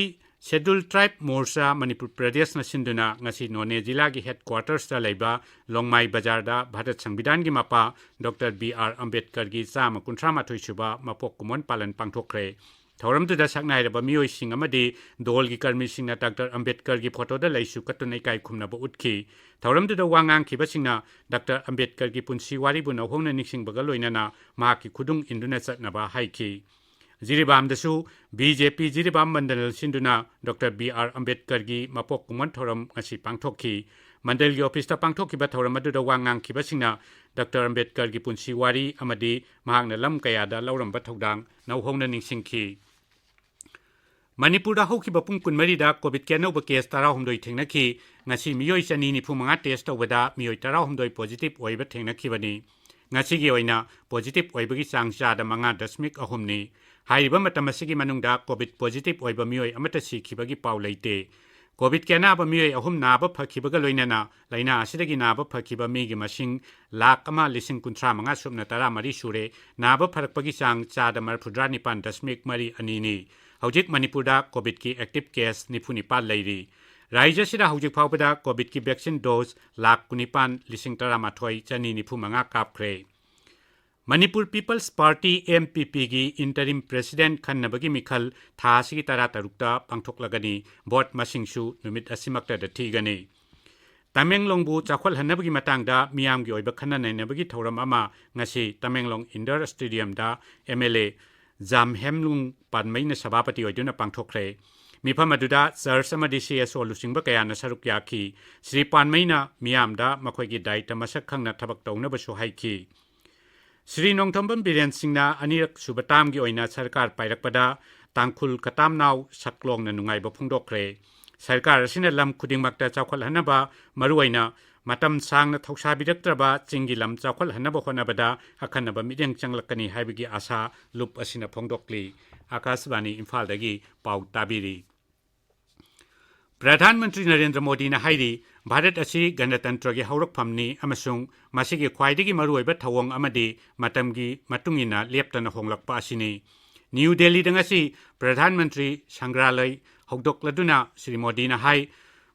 Scheduled Tribe Morcha ꯃꯅꯤꯄꯨꯔ ꯄ꯭ꯔꯗꯦꯁꯅ ꯁꯤꯟꯗꯨꯅ ꯉꯁꯤ ꯅꯣꯅꯦ ꯖꯤꯂꯥꯒꯤ headquarters ꯇ ꯂꯩꯕ ꯂꯣꯡꯃꯥꯏ ꯕꯖꯥꯔꯗ ꯚꯥꯔꯠ ꯁꯪꯕꯤꯙꯥꯟꯒꯤ ꯃꯄꯥ ꯗꯣꯛꯇꯔ ꯕꯤ ꯑꯥꯔ ꯑꯝꯕꯦꯗꯀꯔꯒꯤ ꯆꯥꯝꯃ ꯀꯨꯟꯊ꯭ꯔꯥ ꯃꯥꯊꯣꯏ ꯁꯨꯕ ꯃꯄꯣꯛ ꯀꯨꯝꯑꯣꯟ ꯄꯥꯂꯟ ꯄꯥꯡꯊꯣꯛꯈ꯭ꯔꯦ꯫ ꯊꯧꯔꯝꯗꯨꯗ ꯁꯛꯅꯥꯏꯔꯕ ꯃꯤꯑꯣꯏꯁꯤꯡ ꯑꯃꯗꯤ ꯗꯣꯜꯒꯤ ꯀꯔꯃꯤꯁꯤꯡꯅ ꯗꯥꯛꯇꯔ ꯑꯝꯕꯦꯗꯀꯔꯒꯤ ꯐꯣꯇꯣꯗ ꯂꯩꯁꯨ ꯀꯠꯇꯨꯅ ꯏꯀꯥꯏ ꯈꯨꯝꯅꯕ ꯎꯠꯈꯤ꯫ ꯊꯧꯔꯝꯗꯨꯗ ꯋꯥ ꯉꯥꯡꯈꯤꯕꯁꯤꯡꯅ ꯗꯥꯛꯇꯔ ꯑꯝꯕꯦꯗꯀꯔꯒꯤ ꯄꯨꯟꯁꯤ ꯋꯥꯔꯤꯕꯨ ꯅꯧꯍꯧꯅ ꯅꯤꯡꯁꯤꯡꯕꯒ ꯂꯣꯏꯅꯅ ꯃꯍꯥꯛꯀꯤ ꯈꯨꯗꯨꯡ ꯏꯟꯗꯨꯅ ꯆꯠꯅꯕ ꯍꯥꯏꯈꯤ꯫ ꯖꯤꯔꯤꯕꯥꯝꯗꯁꯨ ꯕꯤ ꯖꯦ ꯄꯤ ꯖꯤꯔꯤꯕꯥꯝ ꯃꯟꯗꯜ ꯁꯤꯟꯗꯨꯅ ꯗꯣꯛꯇꯔ ꯕꯤ ꯑꯥꯔ ꯑꯝꯕꯦꯗꯀꯔꯒꯤ ꯃꯄꯣꯛ ꯀꯨꯝꯑꯣꯟ ꯊꯧꯔꯝ ꯉꯁꯤ ꯄꯥꯡꯊꯣꯛꯈꯤ꯫ ꯃꯟꯗꯜꯒꯤ ꯑꯣꯐꯤꯁꯇ ꯄꯥꯡꯊꯣꯛꯈꯤꯕ ꯊꯧꯔꯝ ꯑꯗꯨꯗ ꯋꯥ ꯉꯥꯡꯈꯤꯕꯁꯤꯡꯅ ꯗꯥꯛꯇꯔ ꯑꯝꯕꯦꯗꯀꯔꯒꯤ ꯄꯨꯟꯁꯤ ꯋꯥꯔꯤ ꯑꯃꯗꯤ ꯃꯍꯥꯛꯅ ꯂꯝ ꯀꯌꯥꯗ ꯂꯧꯔꯝꯕ ꯊꯧꯗꯥꯡ ꯅꯧꯍꯧꯅ ꯅꯤꯡꯁꯤꯡꯈꯤ꯫ ꯃꯅꯤꯄꯨꯔꯗ ꯍꯧꯈꯤꯕ ꯄꯨꯡ ꯀꯨꯟꯃꯔꯤꯗ COVID-ꯀꯤ ꯑꯅꯧꯕ case ꯇꯔꯥꯍꯨꯝꯗꯣꯏ ꯊꯦꯡꯅꯈꯤ꯫ ꯉꯁꯤ ꯃꯤꯑꯣꯏ ꯆꯅꯤ ꯅꯤꯐꯨ ꯃꯉꯥ test ꯇꯧꯕꯗ ꯃꯤꯑꯣꯏ ꯇꯔꯥꯍꯨꯝꯗꯣꯏ positive ꯑꯣꯏꯕ ꯊꯦꯡꯅꯈꯤꯕꯅꯤ꯫ ꯉꯁꯤꯒꯤ ꯑꯣꯏꯅ positive ꯑꯣꯏꯕꯒꯤ ꯆꯥꯡ ꯆꯥꯗ ꯃꯉꯥ ꯗꯁꯃꯤꯛ ꯑꯍꯨꯝꯅꯤ꯫ ꯍꯥꯏꯔꯤꯕ ꯃꯇꯝ ꯑꯁꯤꯒꯤ ꯃꯅꯨꯡꯗ COVID positive ꯑꯣꯏꯕ ꯃꯤꯑꯣꯏ ꯑꯃꯠꯇ ꯁꯤꯈꯤꯕꯒꯤ ꯄꯥꯎ ꯂꯩꯇꯦ꯫ COVID-ꯀꯤ ꯑꯅꯥꯕ ꯃꯤꯑꯣꯏ ꯑꯍꯨꯝ ꯅꯥꯕ ꯐꯈꯤꯕꯒ ꯂꯣꯏꯅꯅ ꯂꯥꯏꯅꯥ ꯑꯁꯤꯗꯒꯤ ꯅꯥꯕ ꯐꯈꯤꯕ ꯃꯤꯒꯤ ꯃꯁꯤꯡ ꯂꯥꯈ ꯑꯃ ꯂꯤꯁꯤꯡ ꯀꯨꯟꯊ꯭ꯔꯥ ꯃꯉꯥ ꯁꯨꯞꯅ ꯇꯔꯥ ꯃꯔꯤ ꯁꯨꯔꯦ꯫ ꯅꯥꯕ ꯐꯔꯛꯄꯒꯤ ꯆꯥꯡ ꯆꯥꯗ ꯃꯔꯤꯐꯨꯇꯔꯥ ꯅꯤꯄꯥꯟ ꯗꯁꯃꯤꯛ ꯃꯔꯤ ꯑꯅꯤꯅꯤ꯫ ꯍꯧꯖꯤꯛ ꯃꯅꯤꯄꯨꯔꯗ COVID-ꯀꯤ active case ꯅꯤꯐꯨ ꯅꯤꯄꯥꯟ ꯂꯩꯔꯤ꯫ ꯔꯥꯖ꯭ꯌ ꯑꯁꯤꯗ ꯍꯧꯖꯤꯛ ꯐꯥꯎꯕꯗ COVID-ꯀꯤ vaccine dose ꯂꯥꯈ ꯀꯨꯟꯅꯤꯄꯥꯟ ꯂꯤꯁꯤꯡ ꯇꯔꯥꯃꯥꯊꯣꯏ ꯆꯅꯤ ꯅꯤꯐꯨ ꯃꯉꯥ ꯀꯥꯞꯈ꯭ꯔꯦ꯫ Manipur People's Party, M P P, ꯒꯤ interim president ꯈꯟꯅꯕꯒꯤ ꯃꯤꯈꯜ ꯊꯥ ꯑꯁꯤꯒꯤ ꯇꯔꯥꯇꯔꯨꯛꯇ ꯄꯥꯡꯊꯣꯛꯂꯒꯅꯤ꯫ Vote ꯃꯁꯤꯡꯁꯨ ꯅꯨꯃꯤꯠ ꯑꯁꯤꯃꯛꯇꯗ ꯊꯤꯒꯅꯤ꯫ ꯇꯃꯦꯡꯂꯣꯡꯕꯨ ꯆꯥꯎꯈꯠꯍꯟꯅꯕꯒꯤ ꯃꯇꯥꯡꯗ ꯃꯤꯌꯥꯝꯒꯤ ꯑꯣꯏꯕ ꯈꯟꯅ ꯅꯩꯅꯕꯒꯤ ꯊꯧꯔꯝ ꯑꯃ ꯉꯁꯤ Tamenglong Indoor Stadium the M L A ꯖꯥꯝꯍꯦꯝꯂꯨꯡ ꯄꯥꯟꯃꯩꯅ ꯁꯚꯥꯄꯇꯤ ꯑꯣꯏꯗꯨꯅ ꯄꯥꯡꯊꯣꯛꯈ꯭ꯔꯦ꯫ ꯃꯤꯐꯝ ꯑꯗꯨꯗ church ꯑꯃꯗꯤ C S O ꯂꯨꯆꯤꯡꯕ ꯀꯌꯥꯅ ꯁꯔꯨꯛ ꯌꯥꯈꯤ꯫ ꯁ꯭ꯔꯤ ꯄꯥꯟꯃꯩꯅ ꯃꯤꯌꯥꯝꯗ ꯃꯈꯣꯏꯒꯤ ꯗꯥꯏꯇ ꯃꯁꯛ ꯈꯪꯅ ꯊꯕꯛ ꯇꯧꯅꯕꯁꯨ ꯍꯥꯏꯈꯤ꯫ ꯁ꯭ꯔꯤ ꯅꯣꯡꯊꯣꯝꯕꯝ ꯕꯤꯔꯦꯟ ꯁꯤꯡꯅ ꯑꯅꯤꯔꯛ ꯁꯨꯕ term ꯒꯤ ꯑꯣꯏꯅ ꯁꯔꯀꯥꯔ ꯄꯥꯏꯔꯛꯄꯗ ꯇꯥꯡꯈꯨꯜ ꯀꯇꯥꯝꯅꯥꯎ ꯁꯛꯂꯣꯡꯅ ꯅꯨꯡꯉꯥꯏꯕ ꯐꯣꯡꯗꯣꯛꯈ꯭ꯔꯦ꯫ ꯁꯔꯀꯥꯔ ꯑꯁꯤꯅ ꯂꯝ ꯈꯨꯗꯤꯡꯃꯛꯇ ꯆꯥꯎꯈꯠꯍꯟꯅꯕ, ꯃꯔꯨꯑꯣꯏꯅ ꯃꯇꯝ ꯁꯥꯡꯅ ꯊꯧꯁꯥꯕꯤꯔꯛꯇ꯭ꯔꯕ ꯆꯤꯡꯒꯤ ꯂꯝ ꯆꯥꯎꯈꯠꯍꯟꯅꯕ ꯍꯣꯠꯅꯕꯗ ꯑꯈꯟꯅꯕ ꯃꯤꯠꯌꯦꯡ ꯆꯪꯂꯛꯀꯅꯤ ꯍꯥꯏꯕꯒꯤ ꯑꯥꯁꯥ ꯂꯨꯞ ꯑꯁꯤꯅ ꯐꯣꯡꯗꯣꯛꯂꯤ꯫ ꯑꯥꯀꯥꯁꯕꯥꯅꯤ ꯏꯝꯐꯥꯜꯗꯒꯤ ꯄꯥꯎ ꯇꯥꯕꯤꯔꯤ꯫ ꯄ꯭ꯔꯙꯥꯟ ꯃꯟꯇ꯭ꯔꯤ ꯅꯔꯦꯟꯗ꯭ꯔ ꯃꯣꯗꯤꯅ ꯍꯥꯏꯔꯤ, ꯚꯥꯔꯠ ꯑꯁꯤ ꯒꯅꯇꯟꯇ꯭ꯔꯒꯤ ꯍꯧꯔꯛꯐꯝꯅꯤ ꯑꯃꯁꯨꯡ ꯃꯁꯤꯒꯤ ꯈ꯭ꯋꯥꯏꯗꯒꯤ ꯃꯔꯨꯑꯣꯏꯕ ꯊꯧꯑꯣꯡ ꯑꯃꯗꯤ ꯃꯇꯝꯒꯤ ꯃꯇꯨꯡ ꯏꯟꯅ ꯂꯦꯞꯇꯅ ꯍꯣꯡꯂꯛꯄ ꯑꯁꯤꯅꯤ꯫ ꯅ꯭ꯌꯨ ꯗꯦꯜꯂꯤꯗ ꯉꯁꯤ ꯄ꯭ꯔꯙꯥꯟ ꯃꯟꯇ꯭ꯔꯤ ꯁꯪꯒ꯭ꯔꯥꯂꯩ ꯍꯧꯗꯣꯛꯂꯗꯨꯅ ꯁ꯭ꯔꯤ ꯃꯣꯗꯤꯅ ꯍꯥꯏ,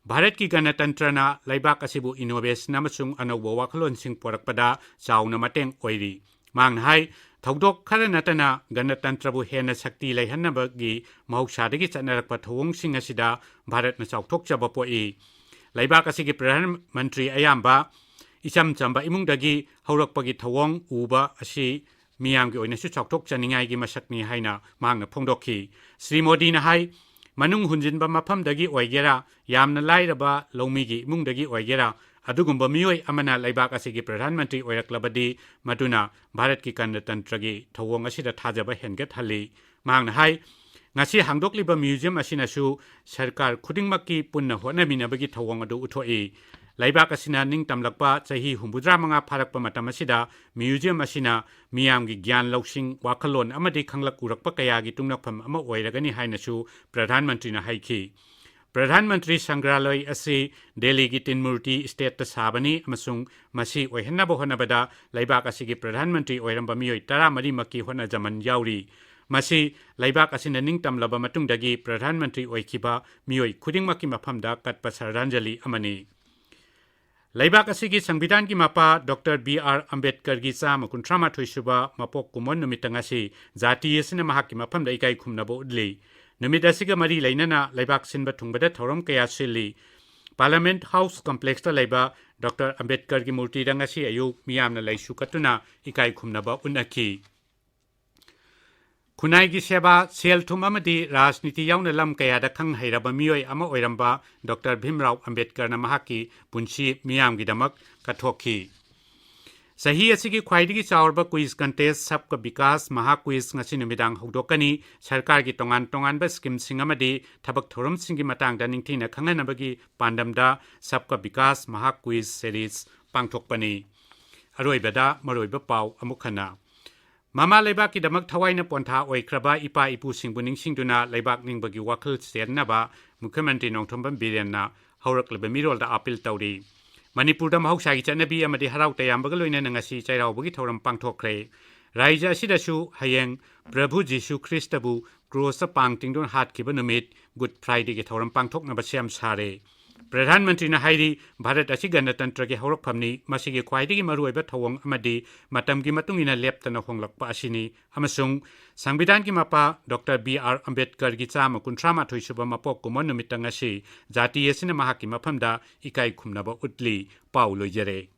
ꯚꯥꯔꯠꯀꯤ ꯒꯅꯇꯟꯇ꯭ꯔꯅ ꯂꯩꯕꯥꯛ ꯑꯁꯤꯕꯨ innovation ꯑꯃꯁꯨꯡ ꯑꯅꯧꯕ ꯋꯥꯈꯜꯂꯣꯟꯁꯤꯡ ꯄꯨꯔꯛꯄꯗ ꯆꯥꯎꯅ ꯃꯇꯦꯡ ꯑꯣꯏꯔꯤ꯫ ꯃꯍꯥꯛꯅ ꯍꯥꯏ, ꯊꯧꯗꯣꯛ ꯈꯔ ꯅꯠꯇꯅ ꯒꯅꯇꯟꯇ꯭ꯔꯕꯨ ꯍꯦꯟꯅ ꯁꯛꯇꯤ ꯂꯩꯍꯟꯅꯕꯒꯤ ꯃꯍꯧꯁꯥꯗꯒꯤ ꯆꯠꯅꯔꯛꯄ ꯊꯧꯑꯣꯡꯁꯤꯡ ꯑꯁꯤꯗ ꯚꯥꯔꯠꯅ ꯆꯥꯎꯊꯣꯛꯆꯕ ꯄꯣꯛꯏ꯫ ꯂꯩꯕꯥꯛ ꯑꯁꯤꯒꯤ ꯄ꯭ꯔꯙꯥꯟ ꯃꯟꯇ꯭ꯔꯤ ꯑꯌꯥꯝꯕ ꯏꯆꯝ ꯆꯝꯕ ꯏꯃꯨꯡꯗꯒꯤ ꯍꯧꯔꯛꯄꯒꯤ ꯊꯧꯑꯣꯡ ꯎꯕ ꯑꯁꯤ ꯃꯤꯌꯥꯝꯒꯤ ꯑꯣꯏꯅꯁꯨ ꯆꯥꯎꯊꯣꯛꯆꯅꯤꯡꯉꯥꯏꯒꯤ ꯃꯁꯛꯅꯤ ꯍꯥꯏꯅ ꯃꯍꯥꯛꯅ ꯐꯣꯡꯗꯣꯛꯈꯤ꯫ ꯁ꯭ꯔꯤ ꯃꯣꯗꯤꯅ ꯍꯥꯏ, ꯃꯅꯨꯡ ꯍꯨꯟꯖꯤꯟꯕ ꯃꯐꯝꯗꯒꯤ ꯑꯣꯏꯒꯦꯔꯥ, ꯌꯥꯝꯅ ꯂꯥꯏꯔꯕ ꯂꯧꯃꯤꯒꯤ ꯏꯃꯨꯡꯗꯒꯤ ꯑꯣꯏꯒꯦꯔꯥ, ꯑꯗꯨꯒꯨꯝꯕ ꯃꯤꯑꯣꯏ ꯑꯃꯅ ꯂꯩꯕꯥꯛ ꯑꯁꯤꯒꯤ ꯄ꯭ꯔꯙꯥꯟ ꯃꯟꯇ꯭ꯔꯤ ꯑꯣꯏꯔꯛꯂꯕꯗꯤ, ꯃꯗꯨꯅ ꯚꯥꯔꯠꯀꯤ ꯒꯅꯇꯟꯇ꯭ꯔꯒꯤ ꯊꯧꯑꯣꯡ ꯑꯁꯤꯗ ꯊꯥꯖꯕ ꯍꯦꯟꯒꯠꯍꯜꯂꯤ꯫ ꯃꯍꯥꯛꯅ ꯍꯥꯏ, ꯉꯁꯤ ꯍꯥꯡꯗꯣꯛꯂꯤꯕ museum ꯑꯁꯤꯅꯁꯨ ꯁꯔꯀꯥꯔ ꯈꯨꯗꯤꯡꯃꯛꯀꯤ ꯄꯨꯟꯅ ꯍꯣꯠꯅꯃꯤꯟꯅꯕꯒꯤ ꯊꯧꯑꯣꯡ ꯑꯗꯨ ꯎꯠꯊꯣꯛꯏ꯫ ꯂꯩꯕꯥꯛ ꯑꯁꯤꯅ ꯅꯤꯡꯇꯝꯂꯛꯄ ꯆꯍꯤ ꯍꯨꯝꯐꯨꯇꯔꯥ ꯃꯉꯥ ꯐꯥꯔꯛꯄ ꯃꯇꯝ ꯑꯁꯤꯗ museum ꯑꯁꯤꯅ ꯃꯤꯌꯥꯝꯒꯤ ꯒ꯭ꯌꯥꯟ ꯂꯧꯁꯤꯡ, ꯋꯥꯈꯜꯂꯣꯟ ꯑꯃꯗꯤ ꯈꯪꯂꯛ ꯎꯔꯛꯄ ꯀꯌꯥꯒꯤ ꯇꯨꯡꯂꯛꯐꯝ ꯑꯃ ꯑꯣꯏꯔꯒꯅꯤ ꯍꯥꯏꯅꯁꯨ ꯄ꯭ꯔꯙꯥꯟ ꯃꯟꯇ꯭ꯔꯤꯅ ꯍꯥꯏꯈꯤ꯫ ꯄ꯭ꯔꯙꯥꯟ ꯃꯟꯇ꯭ꯔꯤ ꯁꯪꯒ꯭ꯔꯍꯥꯂꯣꯏ ꯑꯁꯤ ꯗꯦꯜꯂꯤꯒꯤ ꯇꯤꯟꯃꯨꯔꯇꯤ ꯏꯁꯇꯦꯠꯇ ꯁꯥꯕꯅꯤ ꯑꯃꯁꯨꯡ ꯃꯁꯤ ꯑꯣꯏꯍꯟꯅꯕ ꯍꯣꯠꯅꯕꯗ ꯂꯩꯕꯥꯛ ꯑꯁꯤꯒꯤ ꯄ꯭ꯔꯙꯥꯟ ꯃꯟꯇ꯭ꯔꯤ ꯑꯣꯏꯔꯝꯕ ꯃꯤꯑꯣꯏ ꯇꯔꯥꯃꯔꯤꯃꯛꯀꯤ ꯍꯣꯠꯅꯖꯃꯟ ꯌꯥꯎꯔꯤ꯫ ꯃꯁꯤ ꯂꯩꯕꯥꯛ ꯑꯁꯤꯅ ꯅꯤꯡꯇꯝꯂꯕ ꯃꯇꯨꯡꯗꯒꯤ ꯄ꯭ꯔꯙꯥꯟ ꯃꯟꯇ꯭ꯔꯤ ꯑꯣꯏꯈꯤꯕ ꯃꯤꯑꯣꯏ ꯈꯨꯗꯤꯡꯃꯛꯀꯤ ꯃꯐꯝꯗ ꯀꯠꯄ ꯁ꯭ꯔꯗꯥꯟꯖꯂꯤ ꯑꯃꯅꯤ꯫ ꯂꯩꯕꯥꯛ ꯑꯁꯤꯒꯤ ꯁꯪꯕꯤꯙꯥꯟꯒꯤ ꯃꯄꯥ ꯗꯣꯛꯇꯔ ꯕꯤ ꯑꯥꯔ ꯑꯝꯕꯦꯗꯀꯔꯒꯤ ꯆꯥꯝꯃ ꯀꯨꯟꯊ꯭ꯔꯥ ꯃꯥꯊꯣꯏ ꯁꯨꯕ ꯃꯄꯣꯛ ꯀꯨꯝꯑꯣꯟ ꯅꯨꯃꯤꯠꯇ ꯉꯁꯤ ꯖꯥꯇꯤ ꯑꯁꯤꯅ ꯃꯍꯥꯛꯀꯤ ꯃꯐꯝꯗ ꯏꯀꯥꯏ ꯈꯨꯝꯅꯕ ꯎꯠꯂꯤ꯫ ꯅꯨꯃꯤꯠ ꯑꯁꯤꯒ ꯃꯔꯤ ꯂꯩꯅꯅ ꯂꯩꯕꯥꯛ ꯁꯤꯟꯕ ꯊꯨꯡꯕꯗ ꯊꯧꯔꯝ ꯀꯌꯥ ꯁꯤꯜꯂꯤ꯫ Parliament House complexꯇ ꯂꯩꯕ ꯗꯣꯛꯇꯔ ꯑꯝꯕꯦꯗꯀꯔꯒꯤ ꯃꯨꯔꯇꯤꯗ ꯉꯁꯤ ꯑꯌꯨꯛ ꯃꯤꯌꯥꯝꯅ ꯂꯩꯁꯨ ꯀꯠꯇꯨꯅ ꯏꯀꯥꯏ ꯈꯨꯝꯅꯕ ꯎꯠꯅꯈꯤ꯫ ꯈꯨꯟꯅꯥꯏꯒꯤ ꯁꯦꯕꯥ, ꯁꯦꯜ ꯊꯨꯝ ꯑꯃꯗꯤ ꯔꯥꯖꯅꯤꯇꯤ ꯌꯥꯎꯅ ꯂꯝ ꯀꯌꯥꯗ ꯈꯪ ꯍꯩꯔꯕ ꯃꯤꯑꯣꯏ ꯑꯃ ꯑꯣꯏꯔꯝꯕ ꯗꯣꯛꯇꯔ ꯚꯤꯝꯔꯥꯎ ꯑꯝꯕꯦꯗꯀꯔꯅ ꯃꯍꯥꯛꯀꯤ ꯄꯨꯟꯁꯤ ꯃꯤꯌꯥꯝꯒꯤꯗꯃꯛ ꯀꯠꯊꯣꯛꯈꯤ꯫ ꯆꯍꯤ ꯑꯁꯤꯒꯤ ꯈ꯭ꯋꯥꯏꯗꯒꯤ ꯆꯥꯎꯔꯕ quiz contest ꯁꯕꯀ ꯕꯤꯀꯥꯁ ꯃꯍꯥ quiz ꯉꯁꯤ ꯅꯨꯃꯤꯗꯥꯡ ꯍꯧꯗꯣꯛꯀꯅꯤ꯫ ꯁꯔꯀꯥꯔꯒꯤ ꯇꯣꯉꯥꯟ ꯇꯣꯉꯥꯟꯕ schemeꯁꯤꯡ ꯑꯃꯗꯤ ꯊꯕꯛ ꯊꯧꯔꯝꯁꯤꯡꯒꯤ ꯃꯇꯥꯡꯗ ꯅꯤꯡꯊꯤꯅ ꯈꯪꯍꯟꯅꯕꯒꯤ ꯄꯥꯟꯗꯝꯗ ꯁꯕꯀ ꯕꯤꯀꯥꯁ ꯃꯍꯥ quiz series ꯄꯥꯡꯊꯣꯛꯄꯅꯤ꯫ ꯑꯔꯣꯏꯕꯗ ꯃꯔꯨꯑꯣꯏꯕ ꯄꯥꯎ ꯑꯃꯨꯛ ꯍꯟꯅ꯫ ꯃꯃꯥ ꯂꯩꯕꯥꯛꯀꯤꯗꯃꯛ ꯊꯋꯥꯏꯅ ꯄꯣꯟꯊꯥ ꯑꯣꯏꯈ꯭ꯔꯕ ꯏꯄꯥ ꯏꯄꯨꯁꯤꯡꯕꯨ ꯅꯤꯡꯁꯤꯡꯗꯨꯅ ꯂꯩꯕꯥꯛ ꯅꯤꯡꯕꯒꯤ ꯋꯥꯈꯜ ꯆꯦꯟꯅꯕ ꯃꯨꯈ꯭ꯌ ꯃꯟꯇ꯭ꯔꯤ ꯅꯣꯡꯊꯣꯝꯕꯝ ꯕꯤꯔꯦꯟꯅ ꯍꯧꯔꯛꯂꯤꯕ ꯃꯤꯔꯣꯜꯗ ꯑꯥꯄꯤꯜ ꯇꯧꯔꯤ꯫ ꯃꯅꯤꯄꯨꯔꯗ ꯃꯍꯧꯁꯥꯒꯤ ꯆꯠꯅꯕꯤ ꯑꯃꯗꯤ ꯍꯔꯥꯎ ꯇꯌꯥꯝꯕꯒ ꯂꯣꯏꯅꯅ ꯉꯁꯤ ꯆꯩꯔꯥꯎꯕꯒꯤ ꯊꯧꯔꯝ ꯄꯥꯡꯊꯣꯛꯈ꯭ꯔꯦ꯫ ꯔꯥꯏꯖ ꯑꯁꯤꯗꯁꯨ ꯍꯌꯦꯡ ꯄ꯭ꯔꯚꯨ ꯖꯤꯁꯨ ꯈ꯭ꯔꯤꯁꯇꯕꯨ ꯀ꯭ꯔꯣꯁꯇ ꯄꯥꯡ ꯇꯤꯡꯗꯨꯅ ꯍꯥꯠꯈꯤꯕ ꯅꯨꯃꯤꯠ ꯒꯨꯗ ꯐ꯭ꯔꯥꯏꯗꯦꯒꯤ ꯊꯧꯔꯝ ꯄꯥꯡꯊꯣꯛꯅꯕ ꯁꯦꯝ ꯁꯥꯔꯦ꯫ ꯄ꯭ꯔꯙꯥꯟ ꯃꯟꯇ꯭ꯔꯤꯅ ꯍꯥꯏꯔꯤ, ꯚꯥꯔꯠ ꯑꯁꯤ ꯒꯅꯇꯟꯇ꯭ꯔꯒꯤ ꯍꯧꯔꯛꯐꯝꯅꯤ, ꯃꯁꯤꯒꯤ ꯈ꯭ꯋꯥꯏꯗꯒꯤ ꯃꯔꯨꯑꯣꯏꯕ ꯊꯧꯑꯣꯡ ꯑꯃꯗꯤ ꯃꯇꯝꯒꯤ ꯃꯇꯨꯡ ꯏꯟꯅ ꯂꯦꯞꯇꯅ ꯍꯣꯡꯂꯛꯄ ꯑꯁꯤꯅꯤ, ꯑꯃꯁꯨꯡ ꯁꯪꯕꯤꯙꯥꯟꯒꯤ ꯃꯄꯥ ꯗꯣꯛꯇꯔ ꯕꯤ ꯑꯥꯔ ꯑꯝꯕꯦꯗꯀꯔꯒꯤ ꯆꯥꯝꯃ ꯀꯨꯟꯊ꯭ꯔꯥ ꯃꯥꯊꯣꯏ ꯁꯨꯕ ꯃꯄꯣꯛ ꯀꯨꯝꯑꯣꯟ ꯅꯨꯃꯤꯠꯇ ꯉꯁꯤ ꯖꯥꯇꯤ ꯑꯁꯤꯅ ꯃꯍꯥꯛꯀꯤ ꯃꯐꯝꯗ ꯏꯀꯥꯏ ꯈꯨꯝꯅꯕ ꯎꯠꯂꯤ꯫ ꯄꯥꯎ ꯂꯣꯏꯖꯔꯦ꯫